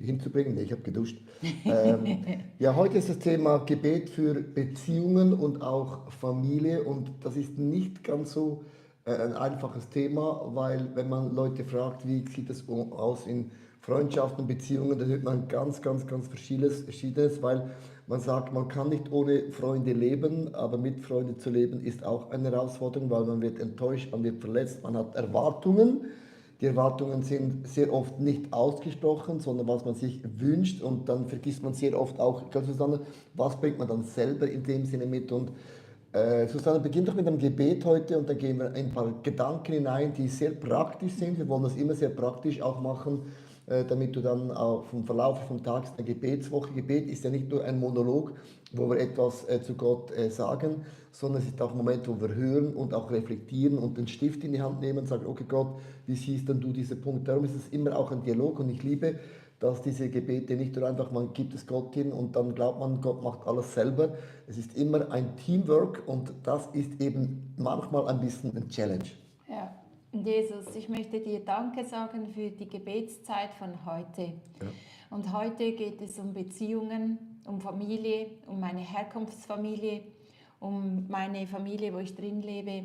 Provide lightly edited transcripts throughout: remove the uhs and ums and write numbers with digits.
hinzubringen. Nee, ich habe geduscht. Ja, heute ist das Thema Gebet für Beziehungen und auch Familie und das ist nicht ganz so ein einfaches Thema, weil wenn man Leute fragt, wie sieht es aus in Freundschaften, Beziehungen, dann hört man ganz Verschiedenes, weil man sagt, man kann nicht ohne Freunde leben, aber mit Freunden zu leben ist auch eine Herausforderung, weil man wird enttäuscht, man wird verletzt, man hat Erwartungen. Die Erwartungen sind sehr oft nicht ausgesprochen, sondern was man sich wünscht und dann vergisst man sehr oft auch, ganz Susanne, was bringt man dann selber in dem Sinne mit und Susanne beginnt doch mit einem Gebet heute und dann gehen wir ein paar Gedanken hinein, die sehr praktisch sind. Wir wollen das immer sehr praktisch auch machen, damit du dann auch vom Verlauf vom Tag eine Gebetswoche. Gebet ist ja nicht nur ein Monolog, wo wir etwas zu Gott sagen, sondern es ist auch ein Moment, wo wir hören und auch reflektieren und den Stift in die Hand nehmen und sagen, okay Gott, wie siehst denn du diese Punkte? Darum ist es immer auch ein Dialog und ich liebe, dass diese Gebete nicht nur einfach, man gibt es Gott hin und dann glaubt man, Gott macht alles selber. Es ist immer ein Teamwork und das ist eben manchmal ein bisschen ein Challenge. Ja, und Jesus, ich möchte dir Danke sagen für die Gebetszeit von heute. Ja. Und heute geht es um Beziehungen, um Familie, um meine Herkunftsfamilie, um meine Familie, wo ich drin lebe.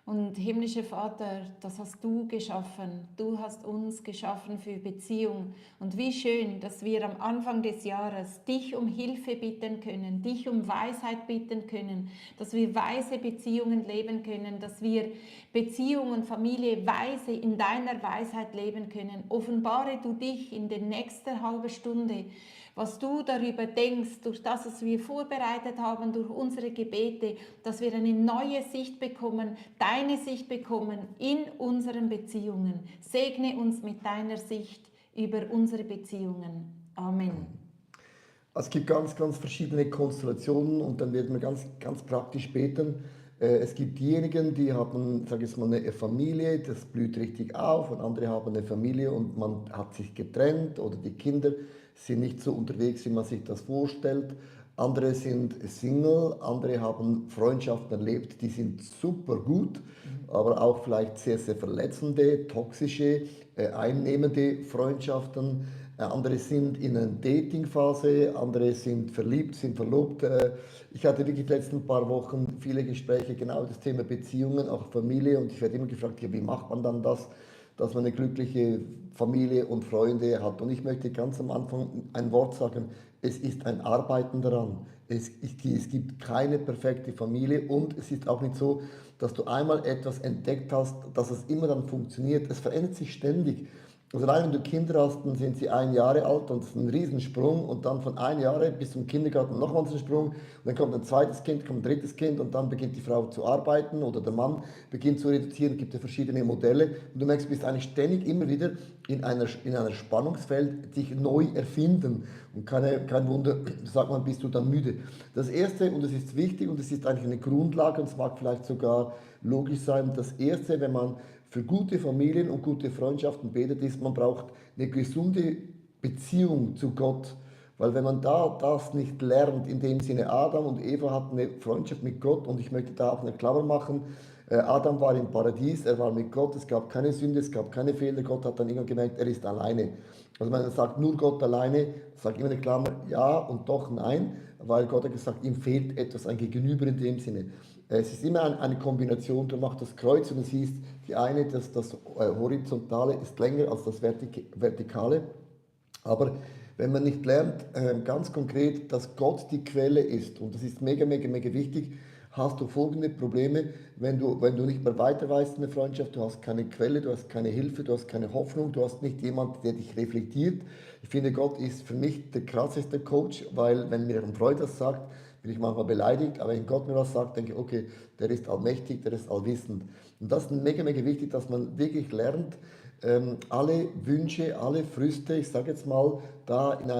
Und himmlischer Vater, das hast du geschaffen. Du hast uns geschaffen für Beziehung. Und wie schön, dass wir am Anfang des Jahres dich um Hilfe bitten können, dich um Weisheit bitten können, dass wir weise Beziehungen leben können, dass wir Beziehung und Familie weise in deiner Weisheit leben können. Offenbare du dich in der nächsten halben Stunde, was du darüber denkst, durch das, was wir vorbereitet haben, durch unsere Gebete, dass wir eine neue Sicht bekommen, deine Sicht bekommen in unseren Beziehungen. Segne uns mit deiner Sicht über unsere Beziehungen. Amen. Es gibt ganz verschiedene Konstellationen und dann werden wir ganz praktisch beten. Es gibt diejenigen, die haben, sage ich mal, eine Familie, das blüht richtig auf und andere haben eine Familie und man hat sich getrennt oder die Kinder sind nicht so unterwegs, wie man sich das vorstellt. Andere sind Single, andere haben Freundschaften erlebt, die sind super gut, aber auch vielleicht sehr verletzende, toxische, einnehmende Freundschaften. Andere sind in einer Datingphase, andere sind verliebt, sind verlobt. Ich hatte wirklich die letzten paar Wochen viele Gespräche genau über das Thema Beziehungen, auch Familie und ich werde immer gefragt, ja, wie macht man dann das, dass man eine glückliche Familie und Freunde hat. Und ich möchte ganz am Anfang ein Wort sagen, es ist ein Arbeiten daran. Es gibt keine perfekte Familie und es ist auch nicht so, dass du einmal etwas entdeckt hast, dass es immer dann funktioniert. Es verändert sich ständig. Also allein wenn du Kinder hast, dann sind sie 1 Jahr alt und das ist ein Riesensprung und dann von 1 Jahr bis zum Kindergarten nochmals ein Sprung und dann kommt ein zweites Kind, kommt ein drittes Kind und dann beginnt die Frau zu arbeiten oder der Mann beginnt zu reduzieren, gibt es verschiedene Modelle und du merkst, du bist eigentlich ständig immer wieder in einer Spannungsfeld dich neu erfinden und kein Wunder, sagt man, bist du dann müde. Das Erste, und das ist wichtig und das ist eigentlich eine Grundlage und es mag vielleicht sogar logisch sein, das Erste, wenn man für gute Familien und gute Freundschaften betet, ist, man braucht eine gesunde Beziehung zu Gott. Weil wenn man da das nicht lernt, in dem Sinne, Adam und Eva hatten eine Freundschaft mit Gott und ich möchte da auch eine Klammer machen, Adam war im Paradies, er war mit Gott, es gab keine Sünde, es gab keine Fehler, Gott hat dann irgendwann gemerkt, er ist alleine. Also man sagt nur Gott alleine, sagt immer eine Klammer, ja und doch nein, weil Gott hat gesagt, ihm fehlt etwas, ein Gegenüber in dem Sinne. Es ist immer eine Kombination, du machst das Kreuz und du siehst, die eine, das Horizontale ist länger als das Vertikale. Aber wenn man nicht lernt, ganz konkret, dass Gott die Quelle ist, und das ist mega wichtig, hast du folgende Probleme, wenn du nicht mehr weiter weißt in der Freundschaft, du hast keine Quelle, du hast keine Hilfe, du hast keine Hoffnung, du hast nicht jemanden, der dich reflektiert. Ich finde, Gott ist für mich der krasseste Coach, weil wenn mir ein Freund das sagt, bin ich manchmal beleidigt, aber wenn Gott mir was sagt, denke ich, okay, der ist allmächtig, der ist allwissend. Und das ist mega wichtig, dass man wirklich lernt, alle Wünsche, alle Früchte, ich sage jetzt mal, da in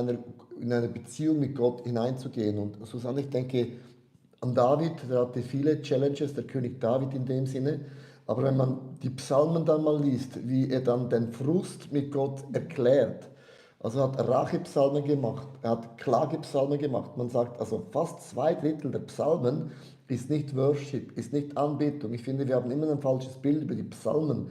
eine Beziehung mit Gott hineinzugehen. Und Susanne, ich denke an David, der hatte viele Challenges, der König David in dem Sinne. Aber wenn man die Psalmen dann mal liest, wie er dann den Frust mit Gott erklärt, also er hat Rachepsalmen gemacht, er hat Klagepsalmen gemacht. Man sagt, also fast 2 Drittel der Psalmen ist nicht Worship, ist nicht Anbetung. Ich finde, wir haben immer ein falsches Bild über die Psalmen.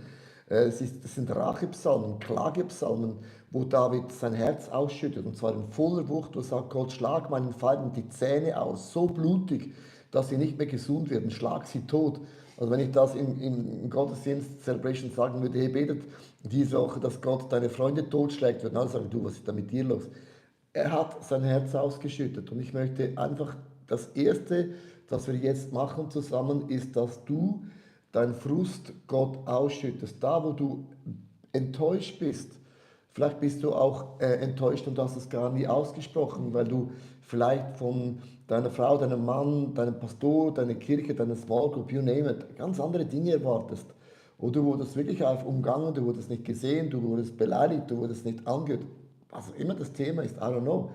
Das sind Rachepsalmen, Klagepsalmen, wo David sein Herz ausschüttet, und zwar in voller Wucht, wo er sagt: Gott, schlag meinen Feinden die Zähne aus, so blutig, dass sie nicht mehr gesund werden, schlag sie tot. Also wenn ich das im Gottesdienst, Celebration sagen würde: hey, betet diese Woche, dass Gott deine Freunde totschlägt, würden alle sagen: du, was ist da mit dir los? Er hat sein Herz ausgeschüttet, und ich möchte einfach, das Erste, das wir jetzt machen zusammen, ist, dass du deinen Frust Gott ausschüttest. Da, wo du enttäuscht bist, vielleicht bist du auch enttäuscht und hast es gar nie ausgesprochen, weil du vielleicht von deiner Frau, deinem Mann, deinem Pastor, deiner Kirche, deiner Small Group, you name it, ganz andere Dinge erwartest. Oder du wurdest wirklich einfach umgangen, du wurdest nicht gesehen, du wurdest beleidigt, du wurdest nicht angehört. Was auch immer das Thema ist, I don't know.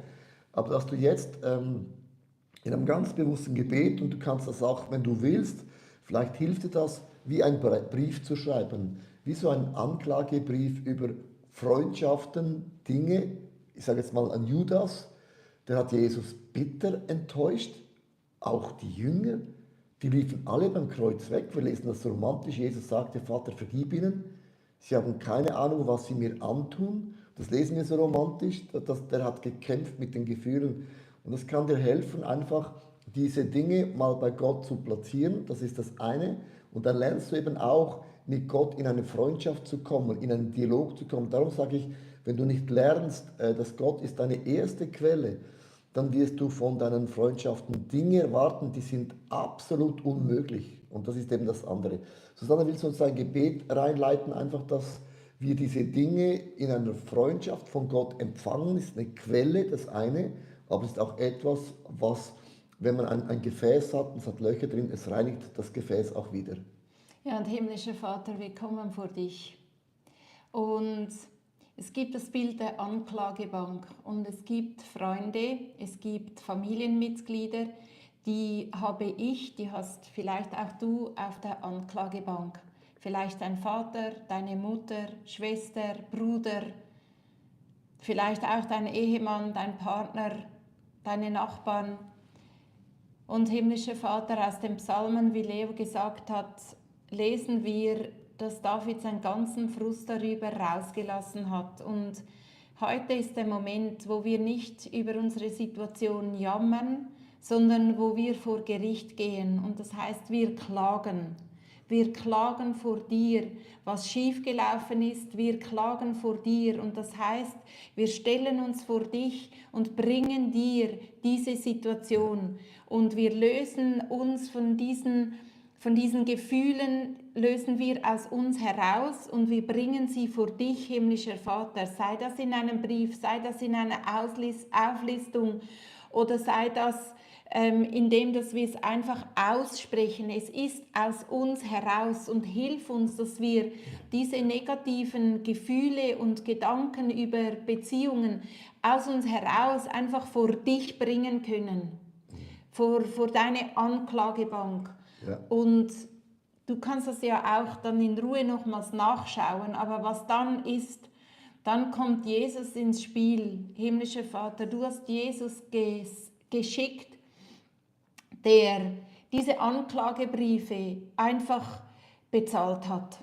Aber dass du jetzt in einem ganz bewussten Gebet, und du kannst das auch, wenn du willst, vielleicht hilft dir das, wie ein Brief zu schreiben, wie so ein Anklagebrief über Freundschaften, Dinge. Ich sage jetzt mal an Judas, der hat Jesus bitter enttäuscht, auch die Jünger, die liefen alle beim Kreuz weg. Wir lesen das so romantisch. Jesus sagte: Vater, vergib ihnen. Sie haben keine Ahnung, was sie mir antun. Das lesen wir so romantisch. Der hat gekämpft mit den Gefühlen. Und das kann dir helfen, einfach diese Dinge mal bei Gott zu platzieren. Das ist das eine. Und dann lernst du eben auch, mit Gott in eine Freundschaft zu kommen, in einen Dialog zu kommen. Darum sage ich, wenn du nicht lernst, dass Gott ist deine erste Quelle, dann wirst du von deinen Freundschaften Dinge erwarten, die sind absolut unmöglich. Und das ist eben das andere. Susanne, willst du uns ein Gebet reinleiten, einfach, dass wir diese Dinge in einer Freundschaft von Gott empfangen? Ist eine Quelle, das eine, aber es ist auch etwas, was, wenn man ein Gefäß hat und es hat Löcher drin, es reinigt das Gefäß auch wieder. Ja, und himmlischer Vater, wir kommen vor dich. Und es gibt das Bild der Anklagebank, und es gibt Freunde, es gibt Familienmitglieder, die habe ich, die hast vielleicht auch du auf der Anklagebank. Vielleicht dein Vater, deine Mutter, Schwester, Bruder, vielleicht auch dein Ehemann, dein Partner, deine Nachbarn. Und himmlischer Vater, aus den Psalmen, wie Leo gesagt hat, lesen wir, dass David seinen ganzen Frust darüber rausgelassen hat. Und heute ist der Moment, wo wir nicht über unsere Situation jammern, sondern wo wir vor Gericht gehen. Und das heißt, wir klagen. Wir klagen vor dir, was schiefgelaufen ist. Wir klagen vor dir. Und das heißt, wir stellen uns vor dich und bringen dir diese Situation. Und wir lösen uns von diesen Gefühlen, lösen wir aus uns heraus, und wir bringen sie vor dich, himmlischer Vater. Sei das in einem Brief, sei das in einer Auflistung, oder sei das indem dass wir es einfach aussprechen. Es ist aus uns heraus, und hilf uns, dass wir diese negativen Gefühle und Gedanken über Beziehungen aus uns heraus einfach vor dich bringen können, vor deine Anklagebank. Ja. Und du kannst das ja auch dann in Ruhe nochmals nachschauen, aber was dann ist, dann kommt Jesus ins Spiel. Himmlischer Vater, du hast Jesus geschickt, der diese Anklagebriefe einfach bezahlt hat.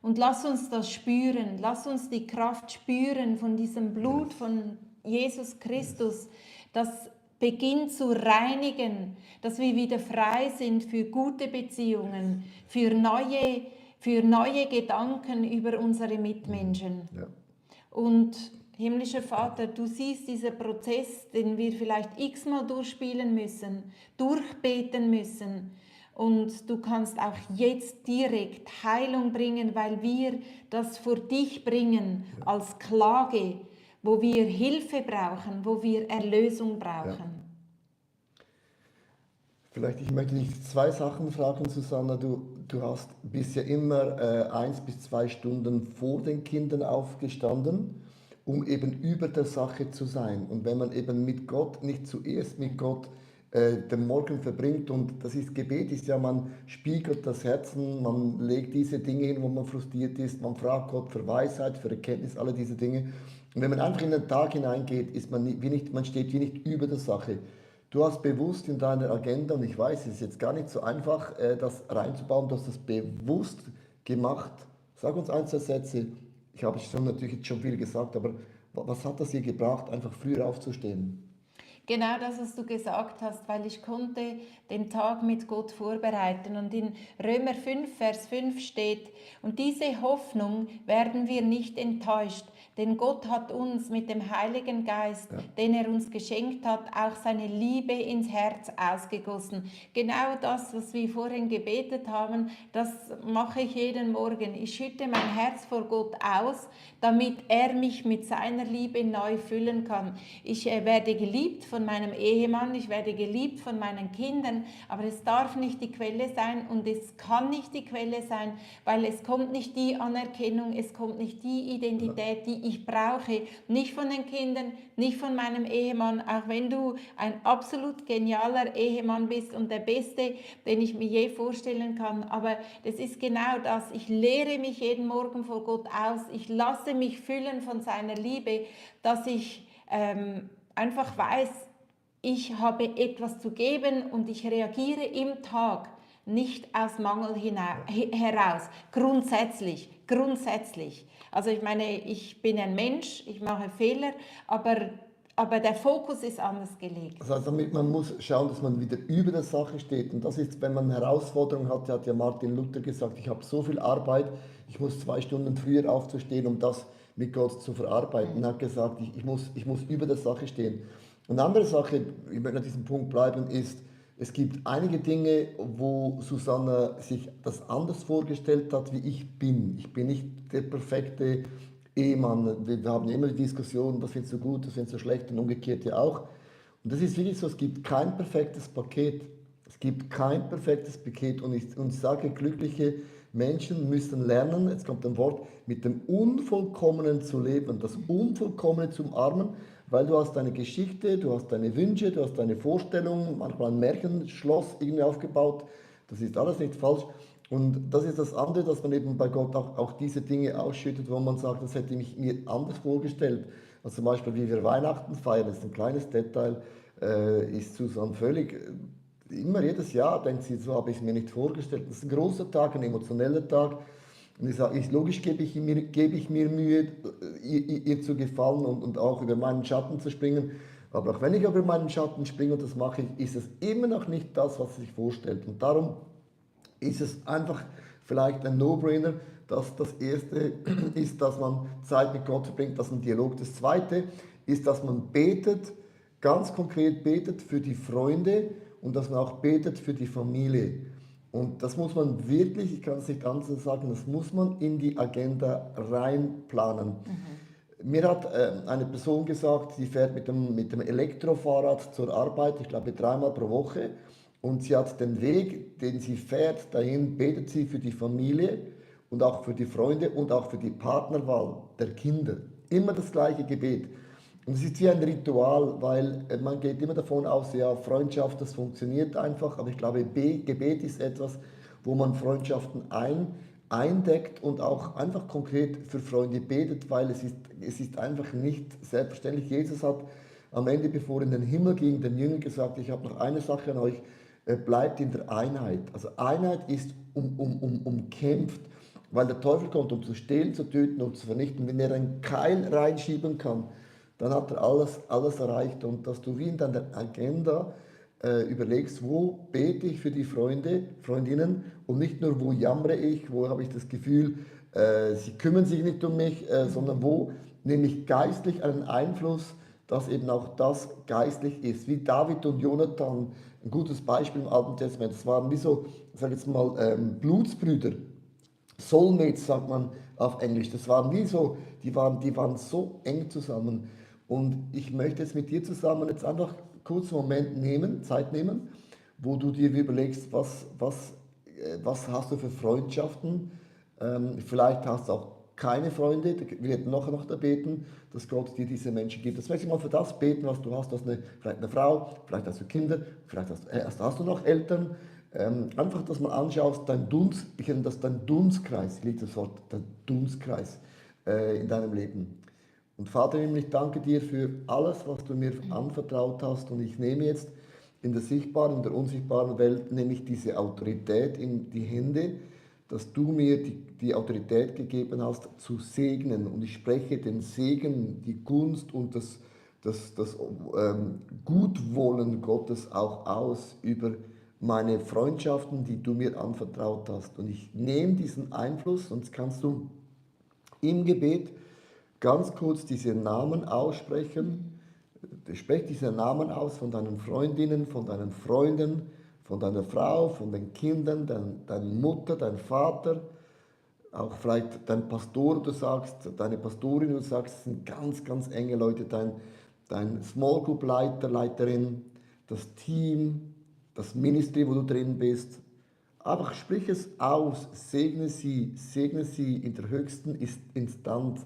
Und lass uns das spüren, lass uns die Kraft spüren von diesem Blut von Jesus Christus, das beginnt zu reinigen, dass wir wieder frei sind für gute Beziehungen, für neue Gedanken über unsere Mitmenschen. Ja. Und himmlischer Vater, du siehst diesen Prozess, den wir vielleicht x-mal durchspielen müssen, durchbeten müssen. Und du kannst auch jetzt direkt Heilung bringen, weil wir das vor dich bringen als Klage, wo wir Hilfe brauchen, wo wir Erlösung brauchen. Ja. Vielleicht, ich möchte dich zwei Sachen fragen, Susanna. Du bist ja immer 1 bis 2 Stunden vor den Kindern aufgestanden, um eben über der Sache zu sein. Und wenn man eben mit Gott, nicht zuerst mit Gott den Morgen verbringt, und das ist Gebet, ist ja, man spiegelt das Herzen, man legt diese Dinge hin, wo man frustriert ist, man fragt Gott für Weisheit, für Erkenntnis, alle diese Dinge. Und wenn man einfach in den Tag hineingeht, ist man man steht wie nicht über der Sache. Du hast bewusst in deiner Agenda, und ich weiß, es ist jetzt gar nicht so einfach, das reinzubauen, du hast das bewusst gemacht, Sag uns ein, zwei Sätze. Ich habe schon natürlich jetzt schon viel gesagt, aber was hat das ihr gebracht, einfach früher aufzustehen? Genau das, was du gesagt hast, weil ich konnte den Tag mit Gott vorbereiten. Und in Römer 5, Vers 5 steht, und diese Hoffnung werden wir nicht enttäuscht, denn Gott hat uns mit dem Heiligen Geist, Ja. den er uns geschenkt hat, auch seine Liebe ins Herz ausgegossen. Genau das, was wir vorhin gebetet haben, das mache ich jeden Morgen. Ich schütte mein Herz vor Gott aus, damit er mich mit seiner Liebe neu füllen kann. Ich werde geliebt von meinem Ehemann, ich werde geliebt von meinen Kindern, aber es darf nicht die Quelle sein und es kann nicht die Quelle sein, weil es kommt nicht die Anerkennung, es kommt nicht die Identität, die ich brauche, nicht von den Kindern, nicht von meinem Ehemann, auch wenn du ein absolut genialer Ehemann bist und der Beste, den ich mir je vorstellen kann, aber das ist genau das, ich lehre mich jeden Morgen vor Gott aus, ich lasse mich füllen von seiner Liebe, dass ich einfach weiß, ich habe etwas zu geben und ich reagiere im Tag nicht aus Mangel heraus, grundsätzlich. Also ich meine, ich bin ein Mensch, ich mache Fehler, aber der Fokus ist anders gelegt. Also damit man muss schauen, dass man wieder über der Sache steht. Und das ist, wenn man eine Herausforderung hat ja Martin Luther gesagt, ich habe so viel Arbeit, ich muss 2 Stunden früher aufzustehen, um das mit Gott zu verarbeiten. Und er hat gesagt, ich muss über der Sache stehen. Und eine andere Sache, ich möchte an diesem Punkt bleiben, ist, es gibt einige Dinge, wo Susanna sich das anders vorgestellt hat, wie ich bin. Ich bin nicht der perfekte Ehemann. Wir haben immer die Diskussion, was findest du gut, was findest du schlecht und umgekehrt ja auch. Und das ist wirklich so, es gibt kein perfektes Paket. Es gibt kein perfektes Paket und ich sage, glückliche Menschen müssen lernen, jetzt kommt ein Wort, mit dem Unvollkommenen zu leben, das Unvollkommene zu umarmen, weil du hast deine Geschichte, du hast deine Wünsche, du hast deine Vorstellungen, manchmal ein Märchenschloss irgendwie aufgebaut, das ist alles nicht falsch. Und das ist das andere, dass man eben bei Gott auch diese Dinge ausschüttet, wo man sagt, das hätte ich mir anders vorgestellt. Also zum Beispiel, wie wir Weihnachten feiern, das ist ein kleines Detail, ist Susanne völlig, immer jedes Jahr denkt sie, so habe ich es mir nicht vorgestellt. Das ist ein großer Tag, ein emotioneller Tag. Und ich sage, logisch gebe ich mir Mühe, ihr zu gefallen und auch über meinen Schatten zu springen. Aber auch wenn ich über meinen Schatten springe und das mache ich, ist es immer noch nicht das, was sie sich vorstellt. Und darum ist es einfach vielleicht ein No-Brainer, dass das Erste ist, dass man Zeit mit Gott verbringt, das ist ein Dialog. Das Zweite ist, dass man betet, ganz konkret betet für die Freunde und dass man auch betet für die Familie. Und das muss man wirklich, ich kann es nicht anders sagen, das muss man in die Agenda reinplanen. Mir hat eine Person gesagt, sie fährt mit dem Elektrofahrrad zur Arbeit, ich glaube 3-mal pro Woche. Und sie hat den Weg, den sie fährt, dahin betet sie für die Familie und auch für die Freunde und auch für die Partnerwahl der Kinder. Immer das gleiche Gebet. Und es ist wie ein Ritual, weil man geht immer davon aus, ja, Freundschaft, das funktioniert einfach. Aber ich glaube, Gebet ist etwas, wo man Freundschaften eindeckt und auch einfach konkret für Freunde betet, weil es ist einfach nicht selbstverständlich. Jesus hat am Ende, bevor er in den Himmel ging, den Jüngern gesagt, ich habe noch eine Sache an euch, bleibt in der Einheit. Also Einheit ist umkämpft, weil der Teufel kommt, um zu stehlen, zu töten und zu vernichten. Wenn er einen Keil reinschieben kann, dann hat er alles erreicht. Und dass du wie in deiner Agenda überlegst, wo bete ich für die Freunde, Freundinnen und nicht nur, wo jammere ich, wo habe ich das Gefühl, sie kümmern sich nicht um mich, sondern wo nehme ich geistlich einen Einfluss, dass eben auch das geistlich ist. Wie David und Jonathan, ein gutes Beispiel im Alten Testament, das waren wie so, ich sage jetzt mal, Blutsbrüder, Soulmates sagt man auf Englisch. Das waren wie so, die waren so eng zusammen. Und ich möchte jetzt mit dir zusammen jetzt einfach kurz einen Moment nehmen, Zeit nehmen, wo du dir überlegst, was hast du für Freundschaften? Vielleicht hast du auch keine Freunde. Wir werden noch da beten, dass Gott dir diese Menschen gibt. Das möchte ich mal für das beten, was du hast. Du hast vielleicht eine Frau, vielleicht hast du Kinder, vielleicht hast du noch Eltern. Einfach, dass man anschaust, ich nenne das dein Dunstkreis, liegt das Wort, dein Dunstkreis in deinem Leben. Und Vater, ich danke dir für alles, was du mir anvertraut hast. Und ich nehme jetzt in der sichtbaren, in der unsichtbaren Welt, nehme ich diese Autorität in die Hände, dass du mir die Autorität gegeben hast, zu segnen. Und ich spreche den Segen, die Gunst und das Gutwollen Gottes auch aus über meine Freundschaften, die du mir anvertraut hast. Und ich nehme diesen Einfluss, sonst kannst du im Gebet ganz kurz diese Namen aussprechen. Sprech diese Namen aus von deinen Freundinnen, von deinen Freunden, von deiner Frau, von den Kindern, deiner Mutter, dein Vater, auch vielleicht dein Pastor, du sagst, deine Pastorin, du sagst, das sind ganz, ganz enge Leute, dein Small Group Leiter, Leiterin, das Team, das Ministry, wo du drin bist. Einfach sprich es aus, segne sie in der höchsten Instanz,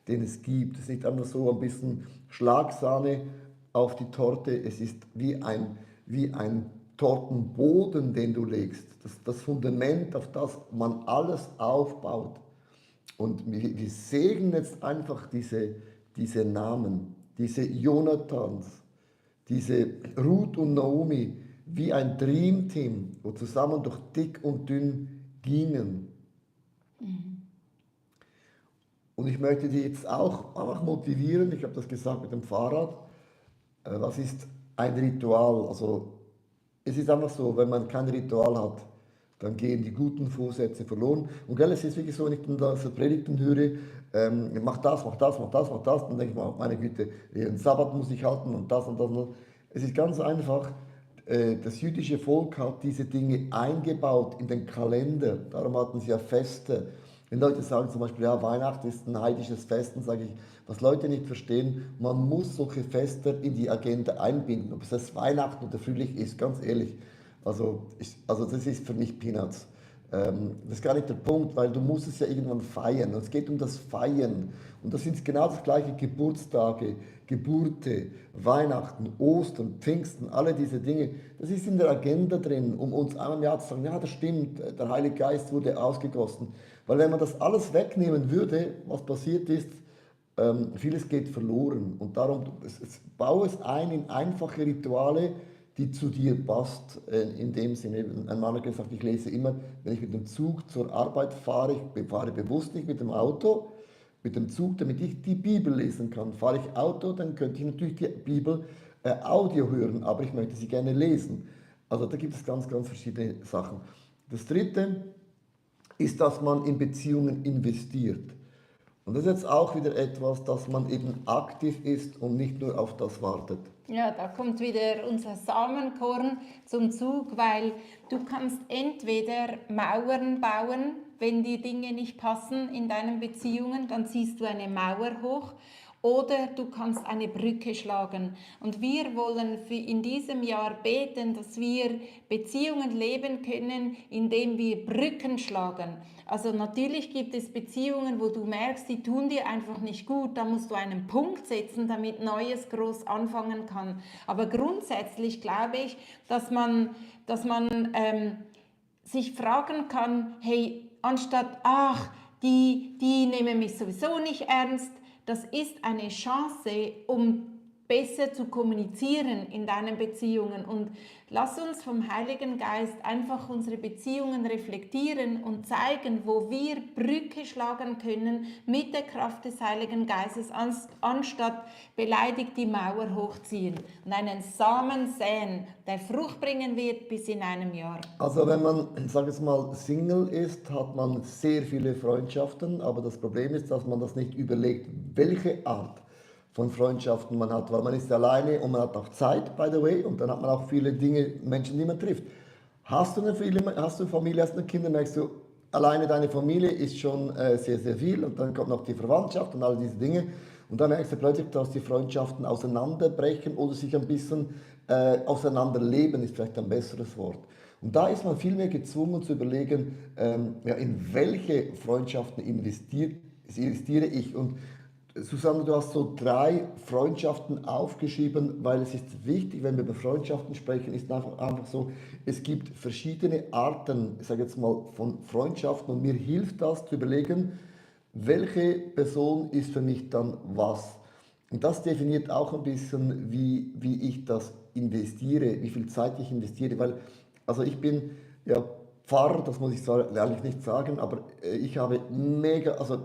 den es gibt. Es ist nicht einfach so ein bisschen Schlagsahne auf die Torte, es ist wie ein Tortenboden, den du legst. Das Fundament, auf das man alles aufbaut. Und wir segnen jetzt einfach diese Namen, diese Jonathans, diese Ruth und Naomi, wie ein Dreamteam, wo zusammen durch dick und dünn gingen. Und ich möchte dich jetzt auch einfach motivieren, ich habe das gesagt mit dem Fahrrad, was ist ein Ritual? Also es ist einfach so, wenn man kein Ritual hat, dann gehen die guten Vorsätze verloren. Und gell, es ist wirklich so, wenn ich dann das Predigten höre, mach das, mach das, mach das, mach das, dann denke ich mir, meine Güte, den Sabbat muss ich halten und das und das. Und das. Es ist ganz einfach, das jüdische Volk hat diese Dinge eingebaut in den Kalender. Darum hatten sie ja Feste. Wenn Leute sagen zum Beispiel, ja, Weihnachten ist ein heidnisches Fest, dann sage ich, was Leute nicht verstehen, man muss solche Feste in die Agenda einbinden. Ob es das Weihnachten oder Frühling ist, ganz ehrlich. Also das ist für mich Peanuts. Das ist gar nicht der Punkt, weil du musst es ja irgendwann feiern. Und es geht um das Feiern. Und das sind genau das gleiche Geburtstage, Geburte, Weihnachten, Ostern, Pfingsten, alle diese Dinge. Das ist in der Agenda drin, um uns einmal im Jahr zu sagen, ja, das stimmt, der Heilige Geist wurde ausgegossen. Weil wenn man das alles wegnehmen würde, was passiert ist, vieles geht verloren. Und darum baue es ein in einfache Rituale, die zu dir passt. In dem Sinne, ein Mann hat gesagt, ich lese immer, wenn ich mit dem Zug zur Arbeit fahre, ich fahre bewusst nicht mit dem Auto, mit dem Zug, damit ich die Bibel lesen kann. Fahre ich Auto, dann könnte ich natürlich die Bibel Audio hören, aber ich möchte sie gerne lesen. Also da gibt es ganz, ganz verschiedene Sachen. Das Dritte ist, dass man in Beziehungen investiert. Und das ist jetzt auch wieder etwas, dass man eben aktiv ist und nicht nur auf das wartet. Ja, da kommt wieder unser Samenkorn zum Zug, weil du kannst entweder Mauern bauen, wenn die Dinge nicht passen in deinen Beziehungen, dann ziehst du eine Mauer hoch. Oder du kannst eine Brücke schlagen. Und wir wollen in diesem Jahr beten, dass wir Beziehungen leben können, indem wir Brücken schlagen. Also natürlich gibt es Beziehungen, wo du merkst, die tun dir einfach nicht gut. Da musst du einen Punkt setzen, damit Neues groß anfangen kann. Aber grundsätzlich glaube ich, dass man sich fragen kann, hey, anstatt, ach, die nehmen mich sowieso nicht ernst, das ist eine Chance, um besser zu kommunizieren in deinen Beziehungen. Und lass uns vom Heiligen Geist einfach unsere Beziehungen reflektieren und zeigen, wo wir Brücke schlagen können mit der Kraft des Heiligen Geistes, anstatt beleidigt die Mauer hochziehen und einen Samen säen, der Frucht bringen wird bis in einem Jahr. Also wenn man, sag jetzt mal, Single ist, hat man sehr viele Freundschaften, aber das Problem ist, dass man das nicht überlegt, welche Art von Freundschaften man hat, weil man ist alleine und man hat auch Zeit, by the way, und dann hat man auch viele Dinge, Menschen, die man trifft. Hast du eine Familie, hast du Kinder, merkst du, alleine deine Familie ist schon sehr, sehr viel und dann kommt noch die Verwandtschaft und all diese Dinge und dann merkst du plötzlich, dass die Freundschaften auseinanderbrechen oder sich ein bisschen auseinanderleben, ist vielleicht ein besseres Wort. Und da ist man vielmehr gezwungen zu überlegen, ja, in welche Freundschaften investiere ich. Und Susanne, du hast so 3 Freundschaften aufgeschrieben, weil es ist wichtig, wenn wir über Freundschaften sprechen, ist einfach so, es gibt verschiedene Arten, ich sage jetzt mal, von Freundschaften und mir hilft das zu überlegen, welche Person ist für mich dann was. Und das definiert auch ein bisschen, wie ich das investiere, wie viel Zeit ich investiere, weil also ich bin ja Pfarrer, das muss ich ehrlich nicht sagen, aber ich habe mega, also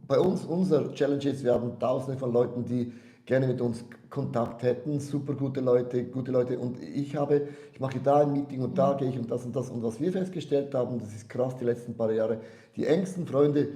bei uns, unser Challenge ist, wir haben tausende von Leuten, die gerne mit uns Kontakt hätten, super gute Leute und ich mache da ein Meeting und da gehe ich und das und was wir festgestellt haben, das ist krass die letzten paar Jahre, die engsten Freunde,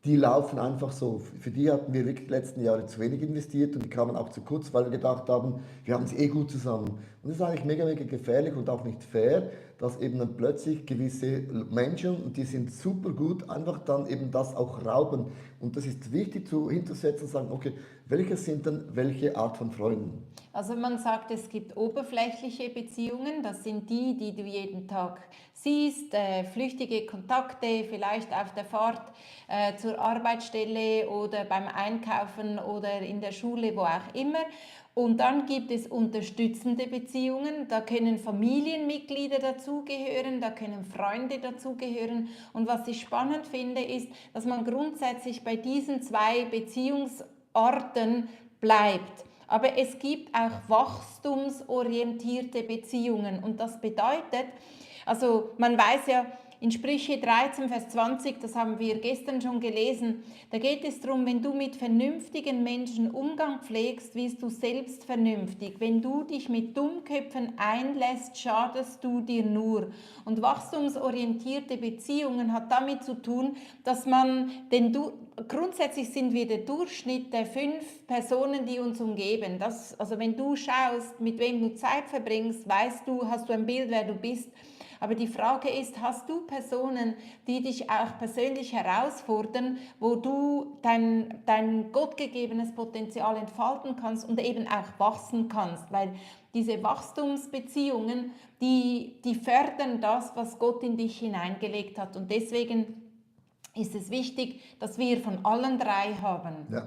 die laufen einfach so. Für die hatten wir wirklich die letzten Jahre zu wenig investiert und die kamen auch zu kurz, weil wir gedacht haben, wir haben es eh gut zusammen. Und das ist eigentlich mega gefährlich und auch nicht fair, dass eben dann plötzlich gewisse Menschen, und die sind super gut, einfach dann eben das auch rauben. Und das ist wichtig hinzusetzen und sagen, okay, welche sind dann welche Art von Freunden? Also man sagt, es gibt oberflächliche Beziehungen, das sind die, die du jeden Tag siehst, flüchtige Kontakte, vielleicht auf der Fahrt zur Arbeitsstelle oder beim Einkaufen oder in der Schule, wo auch immer. Und dann gibt es unterstützende Beziehungen, da können Familienmitglieder dazugehören, da können Freunde dazugehören. Und was ich spannend finde, ist, dass man grundsätzlich bei diesen zwei Beziehungsarten bleibt. Aber es gibt auch wachstumsorientierte Beziehungen und das bedeutet, also man weiß ja, in Sprüche 13, Vers 20, das haben wir gestern schon gelesen, da geht es darum, wenn du mit vernünftigen Menschen Umgang pflegst, wirst du selbst vernünftig. Wenn du dich mit Dummköpfen einlässt, schadest du dir nur. Und wachstumsorientierte Beziehungen hat damit zu tun, dass man grundsätzlich sind wir der Durchschnitt der 5 Personen, die uns umgeben. Also wenn du schaust, mit wem du Zeit verbringst, weißt du, hast du ein Bild, wer du bist. Aber die Frage ist, hast du Personen, die dich auch persönlich herausfordern, wo du dein gottgegebenes Potenzial entfalten kannst und eben auch wachsen kannst? Weil diese Wachstumsbeziehungen, die fördern das, was Gott in dich hineingelegt hat. Und deswegen ist es wichtig, dass wir von allen drei haben. Ja.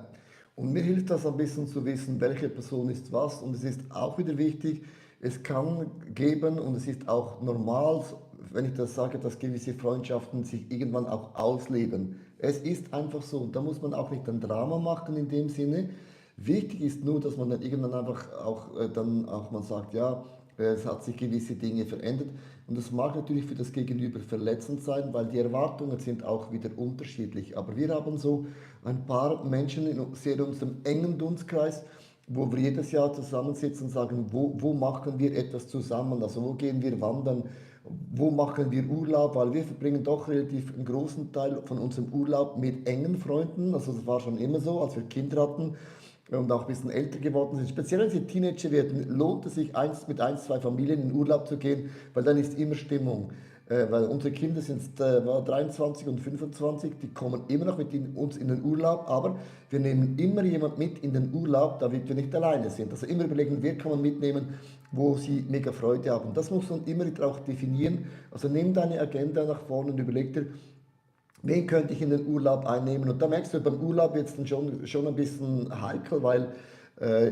Und mir hilft das ein bisschen zu wissen, welche Person ist was. Und es ist auch wieder wichtig, es kann geben und es ist auch normal, wenn ich das sage, dass gewisse Freundschaften sich irgendwann auch ausleben. Es ist einfach so. Und da muss man auch nicht ein Drama machen in dem Sinne. Wichtig ist nur, dass man dann irgendwann einfach auch, dann auch mal sagt, ja, es hat sich gewisse Dinge verändert. Und das mag natürlich für das Gegenüber verletzend sein, weil die Erwartungen sind auch wieder unterschiedlich. Aber wir haben so ein paar Menschen in sehr unserem engen Dunstkreis, wo wir jedes Jahr zusammensitzen und sagen, wo machen wir etwas zusammen, also wo gehen wir wandern, wo machen wir Urlaub, weil wir verbringen doch relativ einen großen Teil von unserem Urlaub mit engen Freunden, also das war schon immer so, als wir Kinder hatten und auch ein bisschen älter geworden sind. Speziell wenn sie Teenager werden, lohnt es sich mit ein, zwei Familien in Urlaub zu gehen, weil dann ist immer Stimmung. Weil unsere Kinder sind 23 und 25, die kommen immer noch mit uns in den Urlaub, aber wir nehmen immer jemand mit in den Urlaub, damit wir nicht alleine sind. Also immer überlegen, wer kann man mitnehmen, wo sie mega Freude haben. Das muss man immer wieder auch definieren. Also nimm deine Agenda nach vorne und überleg dir, wen könnte ich in den Urlaub einnehmen? Und da merkst du beim Urlaub jetzt dann schon ein bisschen heikel, weil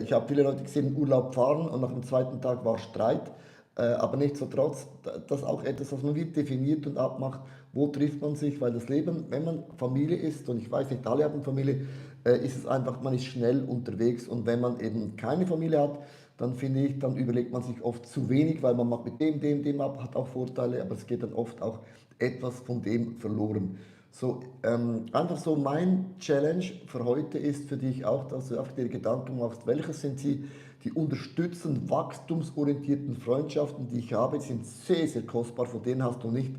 ich habe viele Leute gesehen, in Urlaub fahren und nach dem zweiten Tag war Streit. Aber nichtsdestotrotz, das ist auch etwas, was man wie definiert und abmacht, wo trifft man sich, weil das Leben, wenn man Familie ist, und ich weiß nicht, alle haben Familie, ist es einfach, man ist schnell unterwegs und wenn man eben keine Familie hat, dann finde ich, dann überlegt man sich oft zu wenig, weil man macht mit dem ab, hat auch Vorteile, aber es geht dann oft auch etwas von dem verloren. So, einfach so mein Challenge für heute ist für dich auch, dass du einfach dir Gedanken machst, welche sind die unterstützenden, wachstumsorientierten Freundschaften, die ich habe, die sind sehr kostbar, von denen hast du nicht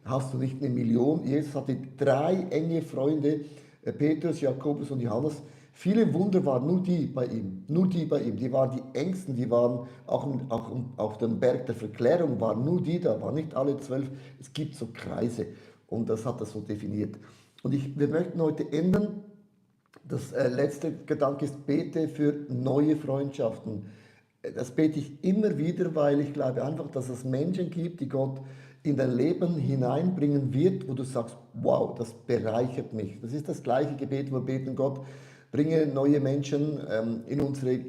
eine Million. Jesus hatte 3 enge Freunde, Petrus, Jakobus und Johannes. Viele Wunder waren nur die bei ihm, nur die bei ihm. Die waren die Engsten, die waren auch auf dem Berg der Verklärung, waren nur die da, waren nicht alle 12. Es gibt so Kreise und das hat er so definiert. Und wir möchten heute enden. Das letzte Gedanke ist, bete für neue Freundschaften. Das bete ich immer wieder, weil ich glaube einfach, dass es Menschen gibt, die Gott in dein Leben hineinbringen wird, wo du sagst, wow, das bereichert mich. Das ist das gleiche Gebet, wo wir beten, Gott, bringe neue Menschen in unsere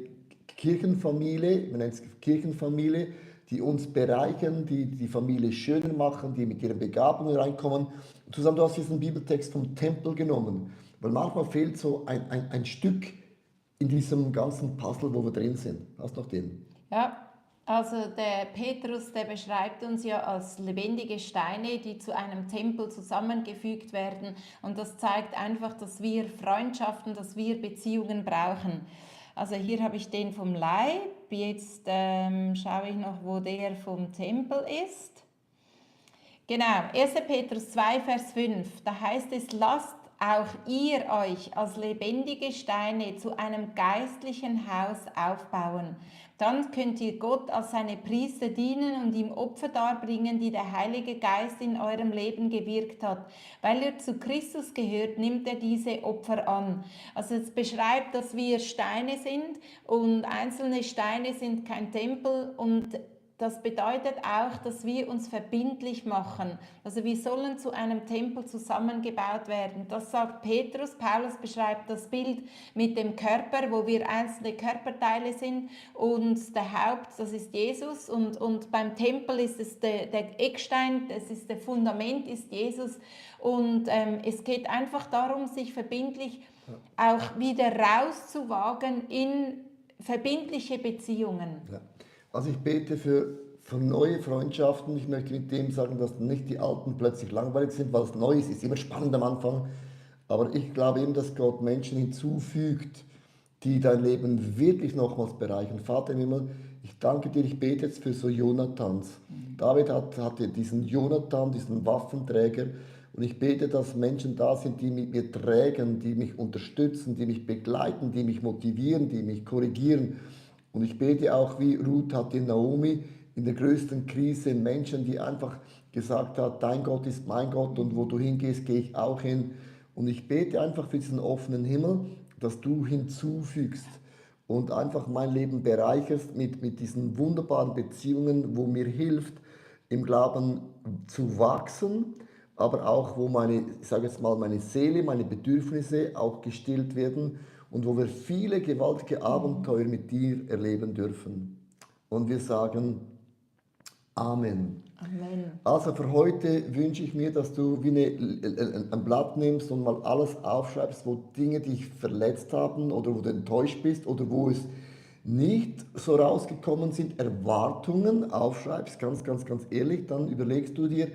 Kirchenfamilie, wir nennen es Kirchenfamilie, die uns bereichern, die die Familie schöner machen, die mit ihren Begabungen reinkommen. Und zusammen, du hast diesen Bibeltext vom Tempel genommen, weil manchmal fehlt so ein Stück in diesem ganzen Puzzle, wo wir drin sind. Hast du noch den? Ja, Also der Petrus, der beschreibt uns ja als lebendige Steine, die zu einem Tempel zusammengefügt werden. Und das zeigt einfach, dass wir Freundschaften, dass wir Beziehungen brauchen. Also hier habe ich den vom Leib. Jetzt schaue ich noch, wo der vom Tempel ist. Genau, 1. Petrus 2, Vers 5, da heißt es, lasst auch ihr euch als lebendige Steine zu einem geistlichen Haus aufbauen. Dann könnt ihr Gott als seine Priester dienen und ihm Opfer darbringen, die der Heilige Geist in eurem Leben gewirkt hat. Weil ihr zu Christus gehört, nimmt er diese Opfer an. Also es beschreibt, dass wir Steine sind und einzelne Steine sind kein Tempel und das bedeutet auch, dass wir uns verbindlich machen. Also wir sollen zu einem Tempel zusammengebaut werden. Das sagt Petrus. Paulus beschreibt das Bild mit dem Körper, wo wir einzelne Körperteile sind und der Haupt, das ist Jesus und beim Tempel ist es der Eckstein, das ist der Fundament, ist Jesus und es geht einfach darum, sich verbindlich auch wieder rauszuwagen in verbindliche Beziehungen. Ja. Also ich bete für neue Freundschaften. Ich möchte mit dem sagen, dass nicht die alten plötzlich langweilig sind, weil es Neues ist immer spannend am Anfang. Aber ich glaube eben, dass Gott Menschen hinzufügt, die dein Leben wirklich nochmals bereichern. Vater im Himmel, ich danke dir, ich bete jetzt für so Jonathans. David hatte diesen Jonathan, diesen Waffenträger. Und ich bete, dass Menschen da sind, die mit mir trägen, die mich unterstützen, die mich begleiten, die mich motivieren, die mich korrigieren. Und ich bete auch, wie Ruth hatte Naomi in der größten Krise Menschen, die einfach gesagt hat, dein Gott ist mein Gott und wo du hingehst, gehe ich auch hin. Und ich bete einfach für diesen offenen Himmel, dass du hinzufügst und einfach mein Leben bereicherst mit diesen wunderbaren Beziehungen, wo mir hilft, im Glauben zu wachsen, aber auch wo meine, ich sage jetzt mal, meine Seele, meine Bedürfnisse auch gestillt werden und wo wir viele gewaltige Abenteuer mit dir erleben dürfen. Und wir sagen Amen. Amen. Also für heute wünsche ich mir, dass du wie ein Blatt nimmst und mal alles aufschreibst, wo Dinge dich verletzt haben oder wo du enttäuscht bist oder wo es nicht so rausgekommen sind, Erwartungen aufschreibst, ganz ehrlich, dann überlegst du dir,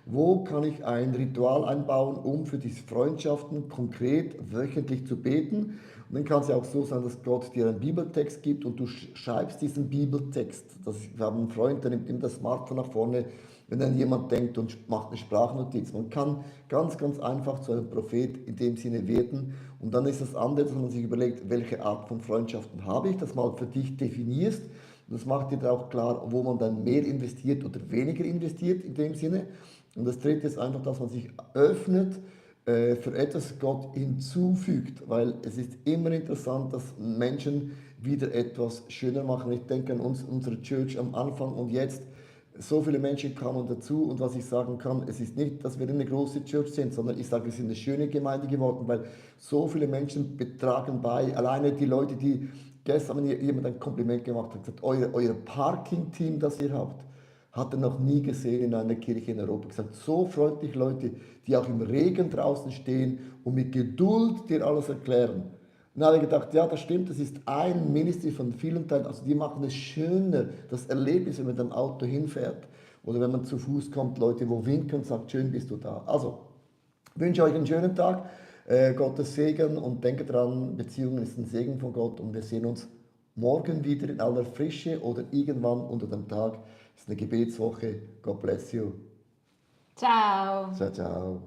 wo kann ich ein Ritual einbauen, um für diese Freundschaften konkret wöchentlich zu beten. Und dann kann es ja auch so sein, dass Gott dir einen Bibeltext gibt und du schreibst diesen Bibeltext. Wir haben einen Freund, der nimmt immer das Smartphone nach vorne, wenn dann jemand denkt und macht eine Sprachnotiz. Man kann ganz einfach zu einem Prophet in dem Sinne werden. Und dann ist das andere, dass man sich überlegt, welche Art von Freundschaften habe ich, das mal für dich definierst. Und das macht dir dann auch klar, wo man dann mehr investiert oder weniger investiert in dem Sinne. Und das dritte ist einfach, dass man sich öffnet für etwas Gott hinzufügt, weil es ist immer interessant, dass Menschen wieder etwas schöner machen. Ich denke an uns, unsere Church am Anfang und jetzt. So viele Menschen kamen dazu und was ich sagen kann, es ist nicht, dass wir eine große Church sind, sondern ich sage, wir sind eine schöne Gemeinde geworden, weil so viele Menschen betragen bei. Alleine die Leute, die gestern mir jemand ein Kompliment gemacht hat, gesagt, euer Parking-Team, das ihr habt, hat er noch nie gesehen in einer Kirche in Europa. Gesagt, so freundlich Leute, die auch im Regen draußen stehen und mit Geduld dir alles erklären. Und dann habe ich gedacht, ja, das stimmt, das ist ein Ministry von vielen Teilen. Also die machen es schöner, das Erlebnis, wenn man mit dem Auto hinfährt oder wenn man zu Fuß kommt, Leute, wo winken und sagt, schön bist du da. Also, wünsche euch einen schönen Tag, Gottes Segen und denke dran, Beziehungen ist ein Segen von Gott und wir sehen uns morgen wieder in aller Frische oder irgendwann unter dem Tag. Es ist eine Gebetswoche. God bless you. Ciao. Ciao, ciao.